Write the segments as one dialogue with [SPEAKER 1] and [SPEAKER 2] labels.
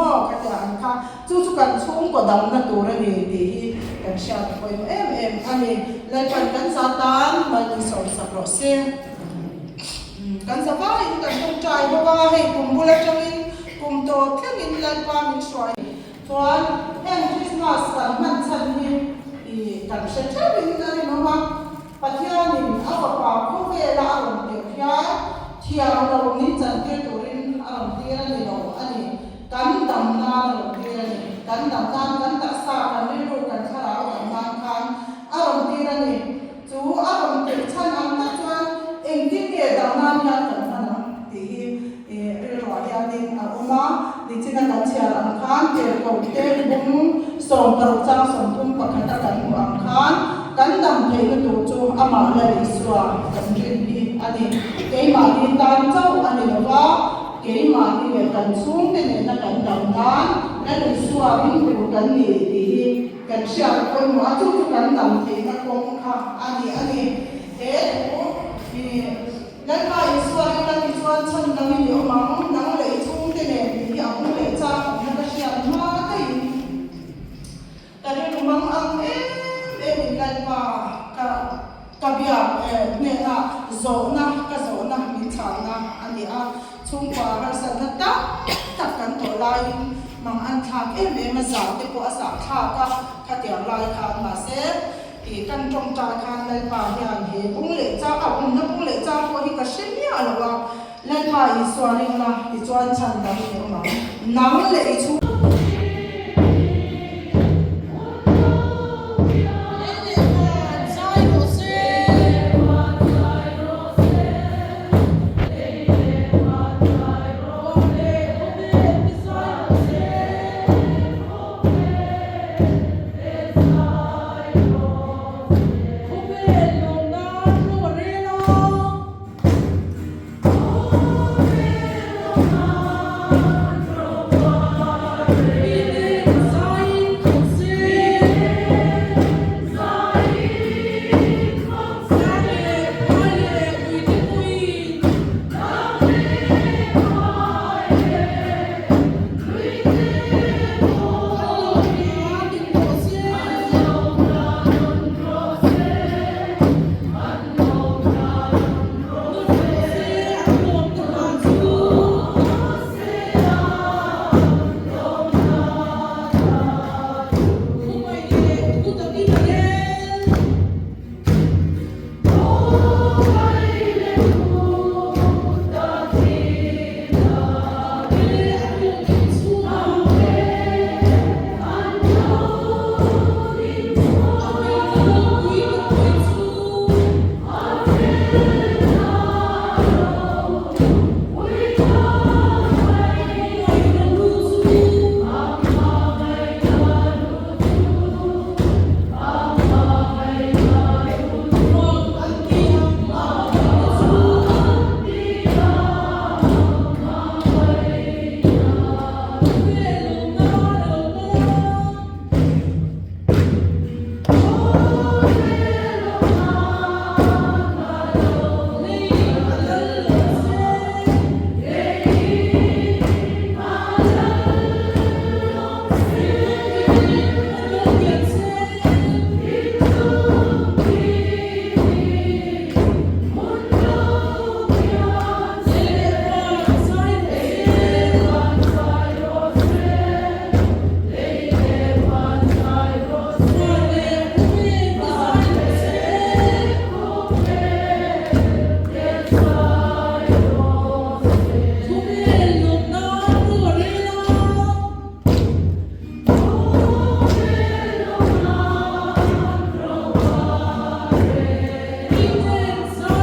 [SPEAKER 1] maw khatia ang kha chu chu kan chhungkaw damna tur a ni tih hi kan hriat a pawimawh em em a ni. Lalpan kan za tan mal min sawmsak rawh se. Kan za vaiin kan tawngtai bawk a, hei kum bul atangin kum tawp thlengin Lalpa min hruai. Chuan heng Christmas kan hman chhan hi kan hre theuhin a rinawm a, Pathianin a fapa khawvela a rawn tirh hian thiam lo min chantir turin a rawn tir a ni lo a ni. Kan dam nan a rawn tir a ni. Kan dam nan, kan taksa, kan rilru, kan thlarau dam nan khan a rawn tir a ni. Chu a rawn tirh chhan ang tak chuan engtin nge dam nan hian kan hman ang tih hi rilruah hianin a awm a. Nichina kan chhiar ang khan tirhkohte bung 16 chang 31 a kan hmuh ang khan kan dam theihna tur chu amah Lal Isua kan rin hi a ni. Keimahni tan chauh a ni lo va, keimahni leh kan chhungte nena kan dam nan Lal Isua ring tur kan ni tih hi kan hriat pawimawh a, chu chu kan dam theihna kawng kha a ni a ni. He thu hi. Lalpa Isua hi ka ti chuan chhan dangin i awm ang, nang leh i chhungte nen tih hi a hmu leh chak awmna ka hriat hma daihin ka rilru mang ang em em in Lalpa ka ka biak hnenah zawhna ka zawhna min chhanna a ni a, chhungkua harsatna tam tak kan tawh laiin mang an thlak em em a, zah te pawh a zah thlak a, khatiang lai khan mahse Tih kan tawngtai khan Lalpa hian he bung leh chang, a awmna bung leh chang pawh hi ka hre miah lo a, Lalpa Isua ringna tichuan chhan dang i awm ang, nang leh i chhung.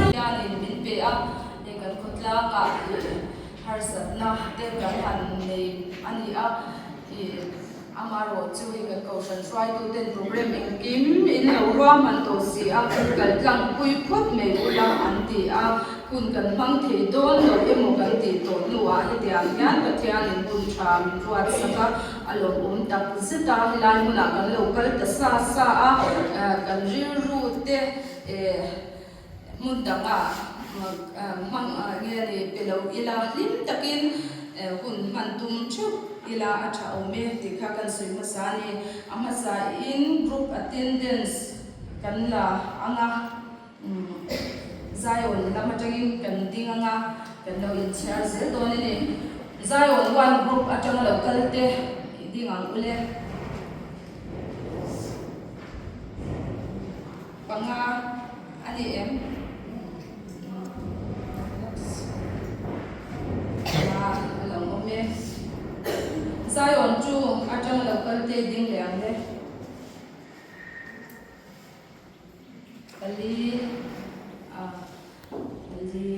[SPEAKER 2] Hianin min pe a, hei kan khawtlangah ih harsatna te kan han nei a ni a, ih amarawh chu hei kan kohhran hruaituten program engkim in lo ruahman tawh si a, kal tlang pui phawt mai ula an ti a, hun kan hmang thei dawn lo emaw kan tih tawh hnuah hetiang hian Pathianin hun tha min ruatsak a. A lawmawm tak zet a, helai hmunah kan lo kal ta sa sa a, kan rilru te hmun dangah hmang nge ni pe lo ila hlim takin hun hman tum theuh ila a tha awm e tih kha kan sawi hmasa a ni. A hmasa in group attendance kan la ang a, Zion lam atangin kan ding ang a, kan lo inchhiar zel dawn a ni. Zion one group atanga lo kal te i ding ang ule. Panga a ni em? Panga a lo awm e. Zion chu atanga lo kal te ding leh ang le. Pali a pali.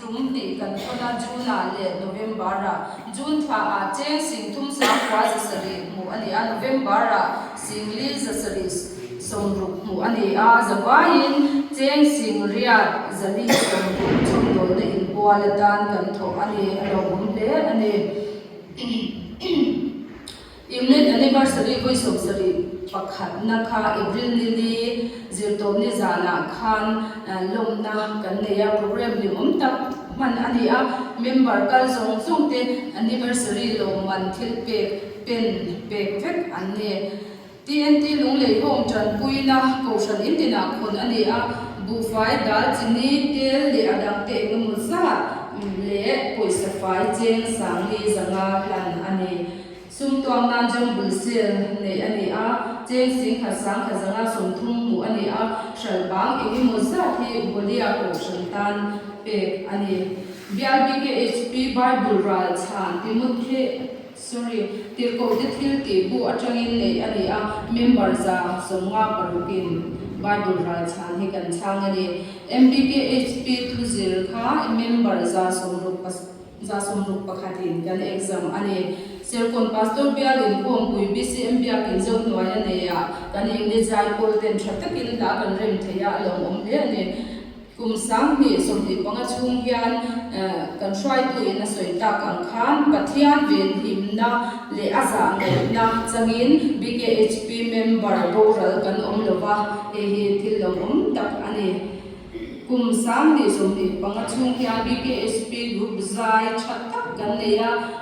[SPEAKER 2] Tum hnih kan thawn a, June ah leh November ah. June thla ah cheng singthum sangkua zasarih hmuh a ni a, November ah singli zasarih sawmruk hmuh a ni a, zavaiin cheng singriat zali 60 chhawmdawlna inbual atan kan thawh a ni, a lawmawm hle a ni. Unit Anniversary vawi 71 na kha April ni li zirtawpni zanah khan lawmna kan nei a, program hlimawm tak hman a ni a, member kal zawng zawng te anniversary lawmman thil pek pen pek vek an ni. TNT Lunglei Home tanpuina Kohhran intinah khawn a ni a, buhfai, dal, chini, tel leh a dangte engemaw zat leh pawisa fai cheng sangli zanga hlan a ni. Sum tuam nan jungle sale neih a ni a, cheng singkhat sangkhat zanga 30 hmuh a ni a, hralh bang engemaw zat hi Bolia Kohhran tan pek a ni. Bial BKHP Bible ral chhan Timothy Sorry, tirhkohte thil tih bu atangin neih a ni a, member 56 in Bible ral chhan hi kan chhang a ni. MBKHP thuzir kha member 61 in kan exam a ni. Serkawn Pastor Bial Inkhawmpui BCM Biakin Zohnuai a nei a, kan English zaipawl ten tha takin hla kan rem thei a, a lawmawm hle a ni. Kum 2025 chhung hian kan hruaitu in a sawi tak ang khan Pathian venhimna leh a zah ngaihna changin BKHP member boral kan awm lo va, hei hi thil lawmawm tak a ni. Kum 2025 chhung hian BKHP group zai tha tak kan nei a,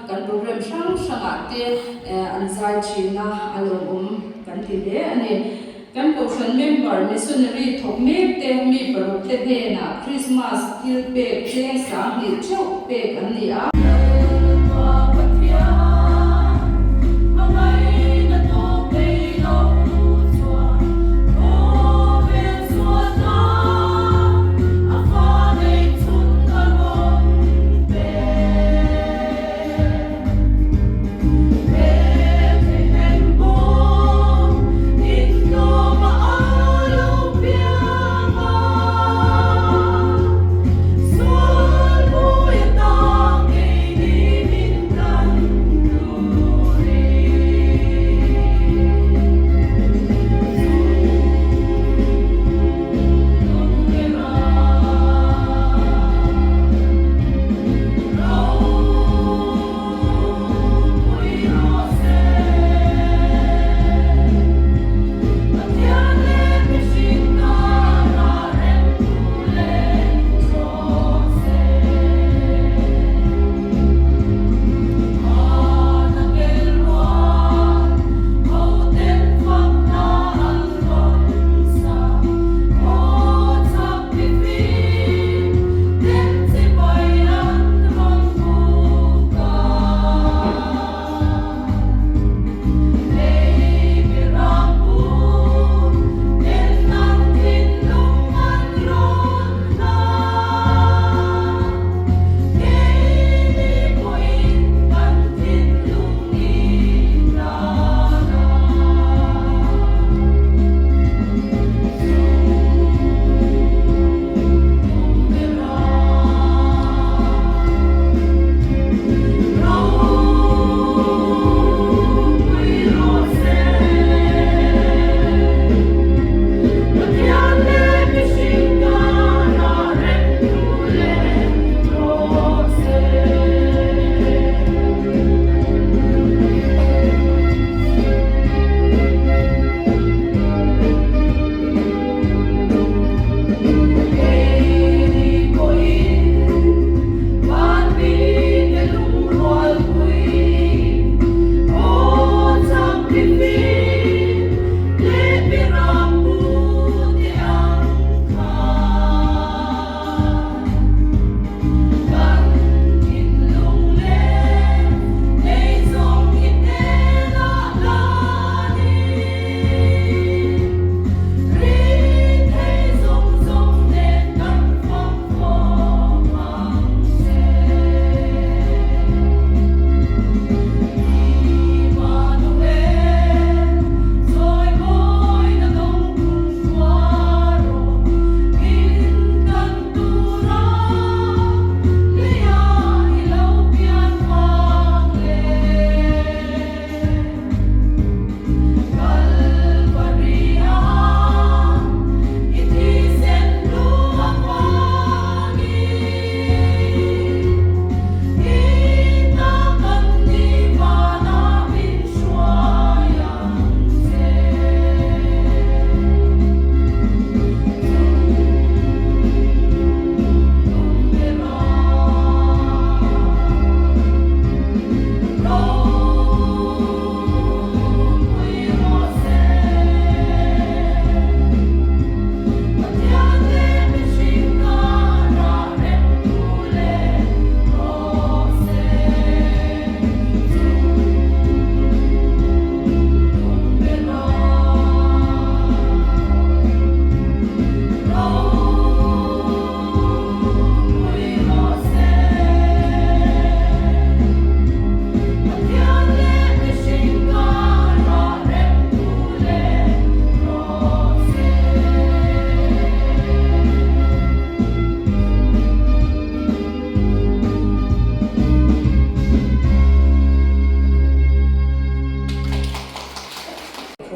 [SPEAKER 2] kan program hrang hrangah te an zai thin a, a lawmawm kan ti hle a ni. Kan kohhran member missionary thawk mek te mi paruk te hnenah Krismas thil pek cheng 2000 theuh pek an ni a.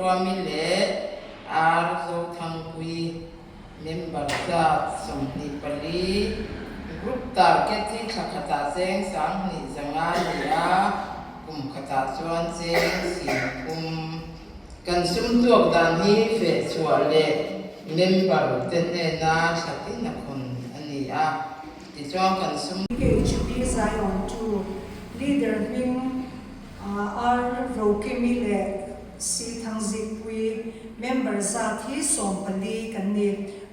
[SPEAKER 3] Rothuami leh Ar Zothangpuii. Member zat 24, Group target hi thla khatah cheng 2500 ni a, kum khatah chuan cheng 30. Kan sum tuak dan hi feh chhuah leh member te hnena thla tin a khawn a ni a, tichuan kan sum.
[SPEAKER 4] KHB Zion 2 Leader hming Ar Rokimi leh Si Thangzikpui member zat hi 14 kan ni.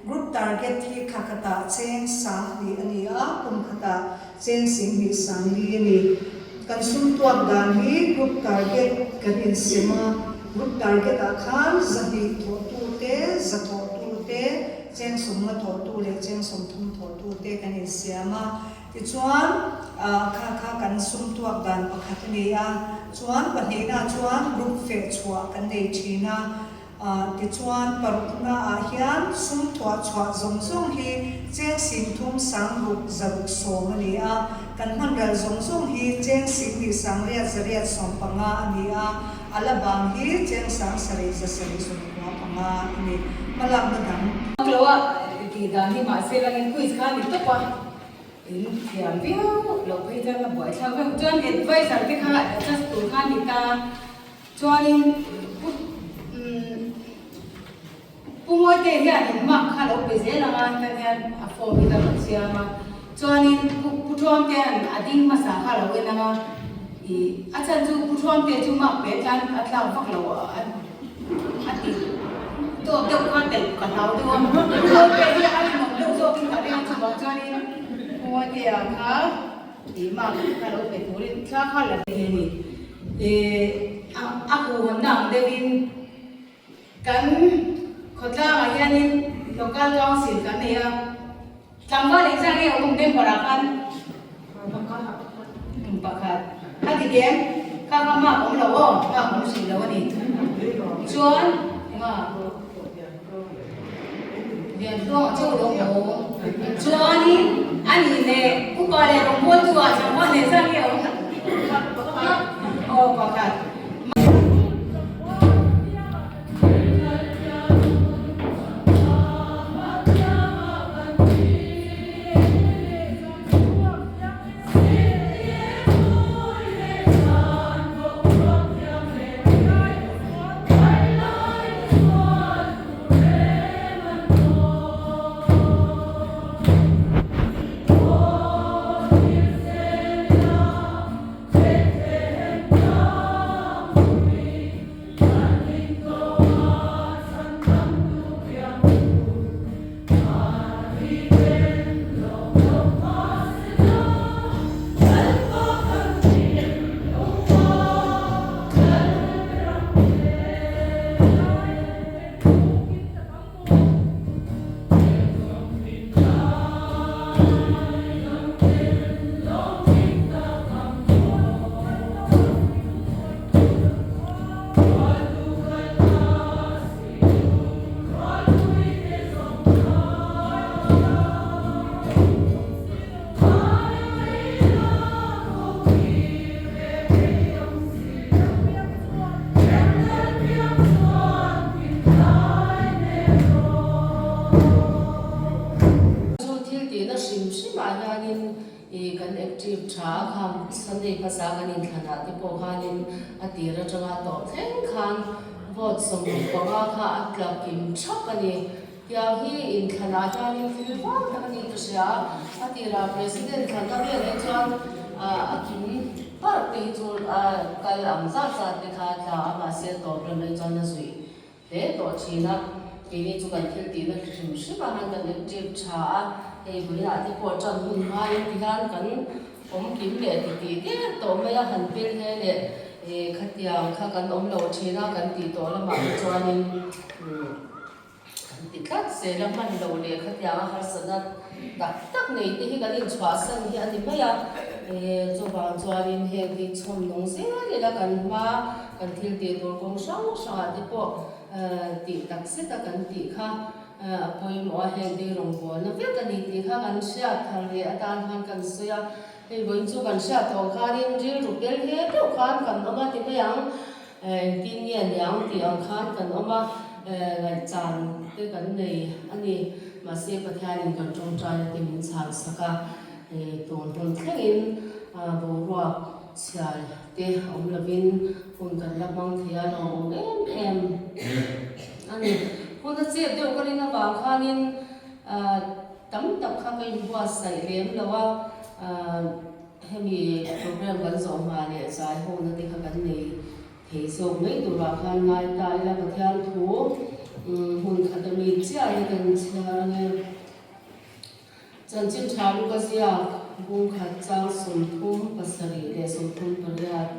[SPEAKER 4] Group target hi thla khatah cheng 2000 a ni a, kum khatah cheng 24,000 a ni. Kan sum tuak dan hi group target kan insem a, group target ah khan 200 thawhtu te, 100 thawhtu te, cheng 50 thawhtu leh cheng 30 thawhtu te kan insiam a. Tichuan, kha kha kan sum tuak dan pakhat a ni a, chuan pahnihna chuan group feh chhuah kan nei thin a, tichuan parukna ah hian sum thuah chhuah zawng zawng hi cheng 36,610 a ni a, kan hman ral zawng zawng hi cheng 28,815 a ni a, a la bang hi cheng 7795 a ni. Hmalakna dang.
[SPEAKER 5] Lo a tih dan hi mahse langin quiz kha a ni tawp a. In thiam viau loh phei chuan a buaithlak viau. Chuan adviser te kha adjust tur kha a ni ta. Chuanin Pu umm Pu Mawite hian in mark kha lo pe zel ang a, hetiang hian a form hi ka rawn siam a. Chuanin Pu Pu Thuamtea'n a ding hmasa kha a lo en ang a, ih a chhan chu Pu Thuamtea chu mark pe tlan a tlak vak lo a a ti dawt deuh kha telh ka hlau deuh a, Pu Mawite hi a rinawm deuh zawkin ka ring a, chuvang chuanin Pu Mawitea kha ih mark kha lo pe turin thla kha la ve a ni. Ih a huhawmna ang deuhin kan khawtlangah hianin local council kan nei a, tlangval engzah nge awm member ah khan pakhat a ti kem kha kha mark awm lo aw mark awm hrih lo a ni chuan enga Lianhluang a chauh lo awm chuanin a nih leh upa leh rawngbawltu ah tlangval engzah nge awm aw pakhat.
[SPEAKER 6] Chu thil tihna hrim hrimah hianin ih kan active tha a kham Sunday hmasa kan inthlanah te pawh khanin a tir atanga tawh thleng khan vote 65 kha a tla kim thap a ni. Tiang hi inthlanah hianin thil vang tak a ni ka hria a, a tirah President thlanna vel hi chuan a kim parh te hi chu a kal ang zat zat te kha a tla a, mahse a tawp ram hi chuan a zuih hle tawh thin a. Keini chu kan thil tihna hrim hrim ah hian kan active tha a, hei vawiinah te pawh tan hun hmain ti hian kan awm kim leh ti tih der tawh mai a, han pel hle leh khatiang kha kan awm lo thin a, kan tih tawh lamah te chuanin. Kan ti tlat zel a, hman lo leh khatianga harsatna tak tak nei te hi kan inchhuahsan hi a ni mai a, chuvang chuanin heng hi chhawm nung zel ila kan hma kan thil tih tur kawng hrang hrangah te pawh tih tak zet a kan tih kha a pawimawh a, heng te hi rawngbawlna vek a ni tih kha kan hriat thar leh atan khan kan sawi a, hei vawiin chu kan hriat tawh khanin rilru pel he deuh khan kan awm a ti mai ang. Engtin nge niang tih ang khan kan awm a, ngaihchan te kan nei a ni. Mahse Pathianin kan tawngtaina te min chhan sak a, tun hun thlengin boruak chhia te awm lovin hun kan la hmang thei a, lawmawm em em a ni. Hun a chep deuh ka rin avang khanin tam tak kha ka inbuatsaih lem lo a. Hemi program kan zawh hma leh zai hona te kha kan nei thei zawk mai turah khan ngai ta ila Pathian thu hmun khat ami chiah hi kan chhiar ange. Chanchin tha luka ziak bung khat chang 37 leh 38.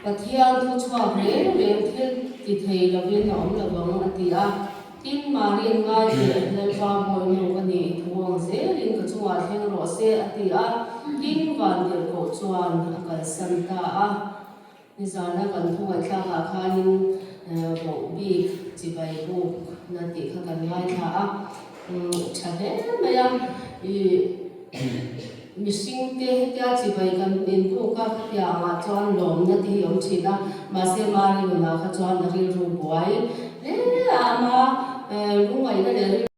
[SPEAKER 6] Pathian thu chhuak reng reng thil ti thei lovin a awm lo vang, a ti a. Tin, Marian ngai leh Lalpa Bawinu ka ni i thu ang zelin ka chungah thleng rawh se, a ti a. Tin, Vantirhkoh chuan a kalsan ta a. Nizana kan thu ngaihthlakah khanin voh bik chibai bukna tih kha kan ngaithla a. Tha hle mai a, ih mihringte hetia chibai kan inbuk a, khatiang angah chuan lawmna te hi a awm thin a, mahse Mari nunah kha chuan a rilru buai hle a, ama lungngaihna leh rilru.